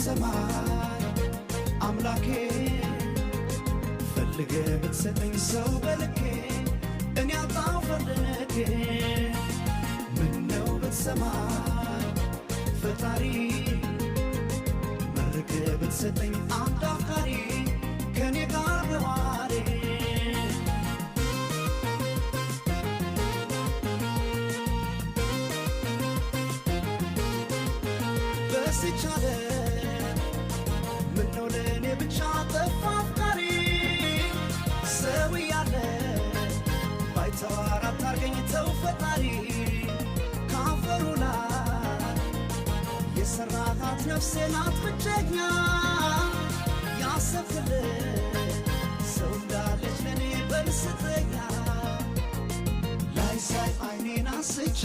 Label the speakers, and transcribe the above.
Speaker 1: ብትሰማኝ አምላኬ፣ ፈልገ ብትሰጠኝ ሰው በልኬ፣ እኔ አጣው ፈልጌ። ምነው ብትሰማኝ ፈጣሪ፣ መርቀ ብትሰጠኝ አንድ አፍቃሪ ከኔ ጋር ነዋሪ። በስቻለ ምነው ለእኔ ብቻ ጠፋ አፍቃሪ? ሰው እያለ ባይተዋር አታርገኝ ተው ፈጣሪ። ካፈሩ ላይ የሰራሃት ነፍሴ ናት ብቸኛ፣ ያሰብክልኝ ሰው እንዳለች ለእኔ በልስተኛ ላይ ሳይ አይኔን አንስቼ።